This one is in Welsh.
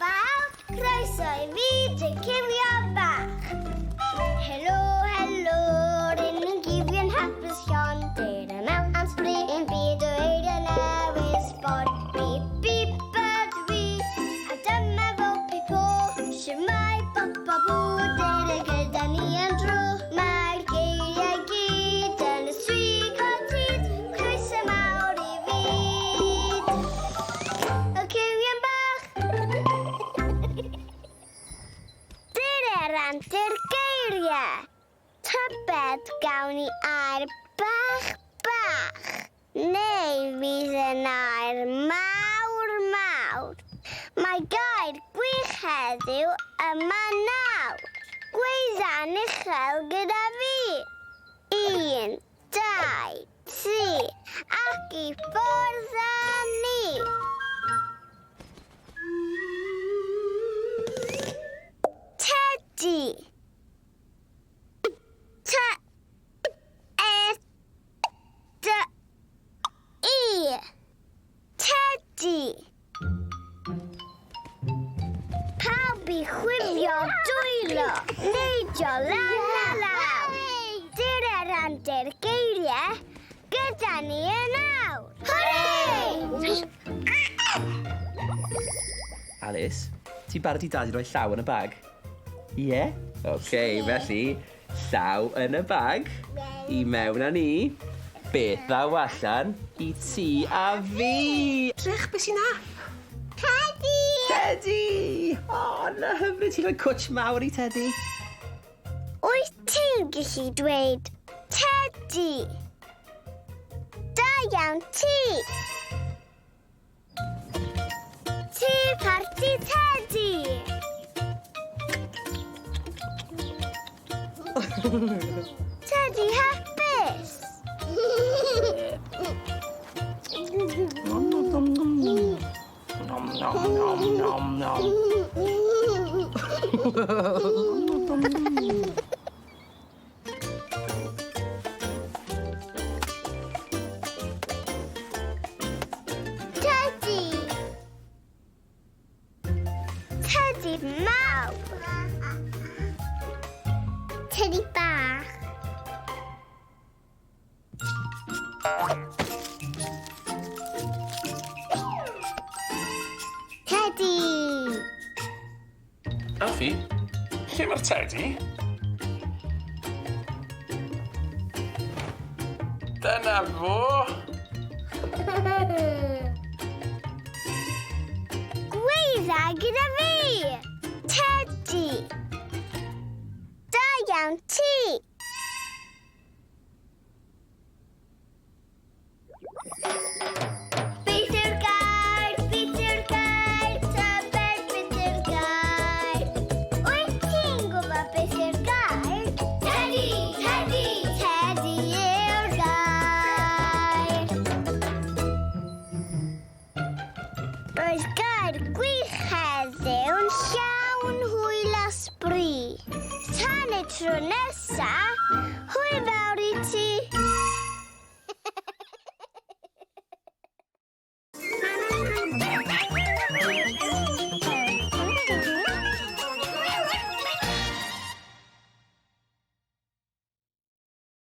bawb! Croeso i fyd y cywion bach! Helo, helo, rŷn ni'n gywion hapus llon. Dere mewn am sbri i'n byd o eiriau newydd sbon. Bip, bip ydw i, a dyma fo Pipo. Shwmae bop a bw, dere gyda ni am dro. Mae'r geiriau gyd yn y swigod hud. Croeso mawr i fyd y cywion bach. Dyre'r antur geiriau. Tybed gawn ni air bach bach, neu fydd yn air mawr mawr. Mae gair gwych heddiw yma nawr. Gweidda'n uchel gyda fi. Un, dau, tri, ac i ffwrdd â ni! Tedi! T E D I. Tedi! Pawb i chwifio dwylo, neidio lan a lawr. Dyr antur geiriau gyda ni yn awr. Hwrê! Alice, ti'n barod i dad i roi llaw yn y bag? Ie? Yeah? Oce, okay, felly, llaw yn y bag, i mewn â ni. Beth ddaw allan i ti a fi? Drych, beth sy'n na? Teddy! Teddy! O, oh, na hyfryd, ti'n rhoi cwtsh mawr i Teddy. Wyt ti'n gallu dweud Teddy? Da iawn ti! Te parti Teddy! Teddy hapus! Nom nom nom nom nom. Teddy! Teddy mawr! Teddy bach! Teddy! Alfie, lle mae'r teddy? Dyna fo! Gweidda gyda fi! Teddy! Da iawn ti! Beth yw'r gair? Beth yw'r gair? Tybed beth yw'r gair? Wyt ti'n gwybod beth yw'r gair? Teddy! Teddy! Teddy yw'r gair. Roedd gair gwych heddiw'n llawn hwyl a sbri. Tan y tro nesaf!